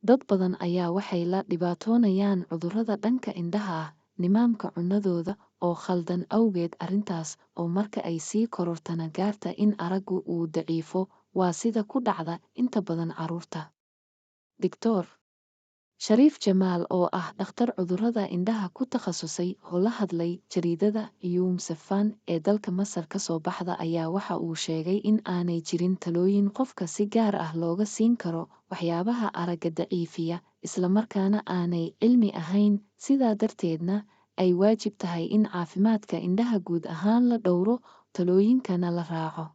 Dad badan ayaa waxay la dhibaatoonayaan cudurrada dhanka indhaha ah nimaamka cunnadooda oo khaldan awgeed, arrintaas oo marka ay sii korortana gaarta in araggu uu daciifo, waa sida ku dhacda inta badan carruurta. Doctor Shariif Jamaal oo ah dhakhtar cudurrada indhaha ku takhasusay oo la hadlay jariidada Yum Sefan ee dalka Masar ka soo baxda ayaa waxa uu sheegay in aanay jirin talooyin qofka si gaar ah looga siin karo waxyaabaha aragga daciifiya, islamarkaana aanay cilmi ahayn, sidaa darteedna ay waajib tahay in caafimaadka indhaha guud ahaan la dhowro, talooyinkana la raaco.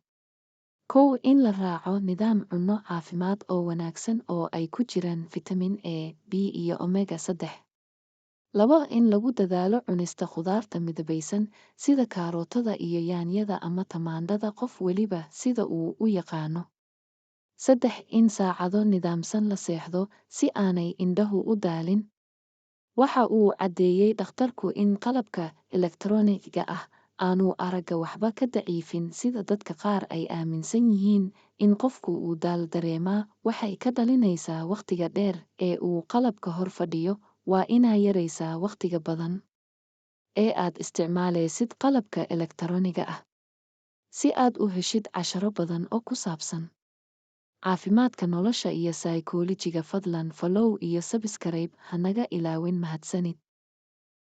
1, in la raaco nidaam cunno caafimaad oo wanaagsan oo ay ku jiraan fitamiin A, B iyo omega 3. 2, in lagu dadaalo cunista khudaarta midabaysan sida kaarootada iyo yaanyada ama tamaandhada, qof weliba sida uu u yaqaano. 3, in saacado nidaamsan la seexdo si aanay indhahu u daalin. Waxa uu caddeeyey dhakhtarku in qalabka elektarooniga ah aanuu aragga waxba ka daciifin sida dadka qaar ay aaminsan yihiin. In qofku uu daal dareemaa waxay ka dhalinaysaa wakhtiga dheer ee uu qalabka hor fadhiyo. Waa inaa yaraysaa wakhtiga badan ee aad isticmaalaysid qalabka elektarooniga ah. Si aad u heshid casharo badan oo ku saabsan caafimaadka, nolosha iyo saykoolojiga, fadlan follow iyo subscribe hanaga ilaawin. Mahadsanid.